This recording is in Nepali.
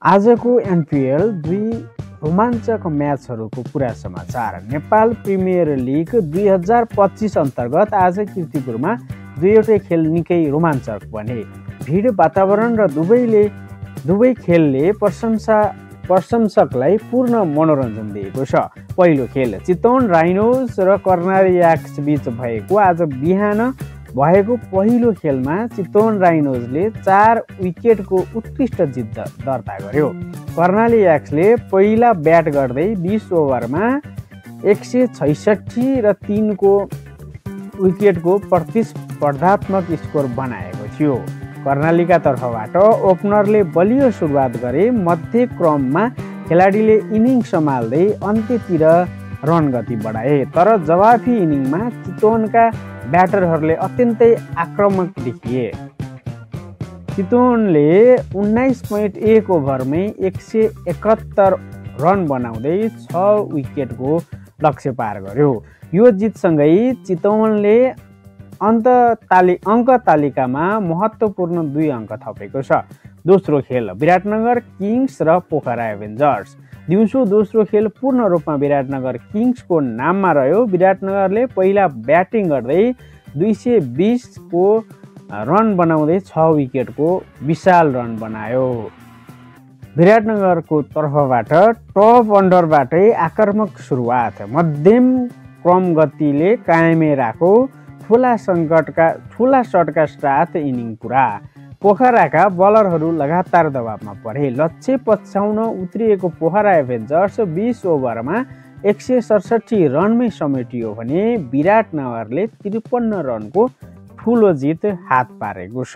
आजको एनपिएल 2 रोमाञ्चक म्याचहरूको पुरा समाचार। नेपाल प्रिमियर लिग 2025 अन्तर्गत आज कीर्तिपुरमा दुईवटै खेल निकै रोमाञ्चक बने। भिड वातावरण र दुवै खेलले प्रशंसकलाई पूर्ण मनोरञ्जन दिएको छ। पहिलो खेल चितवन राइनोज र कर्णाली याक्स बीच भएको आज बिहान भएको पहिलो खेलमा चितवन राइनोजले 4 विकेटको उत्कृष्ट जित दर्ता गर्यो। कर्णाली याक्सले पहिला ब्याट गर्दै 20 ओभरमा 166 र 3 को विकेटको प्रतिस्पर्धात्मक स्कोर बनाएको थियो। कर्णालीका तर्फबाट ओपनरले बलियो सुरुवात गरे। मध्य क्रममा खेलाडीले इनिङ सम्हाल्दै अन्त्यतिर रन गति बढाए, तर जवाफी इनिङमा चितवनका ब्याटरहरूले अत्यन्तै आक्रामक देखिए। चितवनले 19.1 ओभरमै 171 रन बनाउँदै 6 विकेटको लक्ष्य पार गर्यो। यो जितसँगै चितवनले अङ्क तालिकामा महत्त्वपूर्ण 2 अङ्क थपेको छ। दोस्रो खेल विराटनगर किङ्स र पोखरा एभेन्जर्स। दिउँसो दोस्रो खेल पूर्ण रूपमा विराटनगर किङ्सको नाममा रह्यो। विराटनगरले पहिला ब्याटिङ गर्दै 220 को रन बनाउँदै 6 विकेटको विशाल रन बनायो। विराटनगरको तर्फबाट टप अन्डरबाटै आक्रामक सुरुवात, मध्यम क्रम गतिले कायमै राखो, ठुला शटका साथ इनिङ पुरा। पोखराका बलरहरू लगातार दबावमा परे। लक्ष्य पछ्याउन उत्रिएको पोखरा एभेन्जर्स 20 ओभरमा 167 रनमै समेटियो भने विराटनगरले 53 रनको ठुलो जित हात पारेको छ।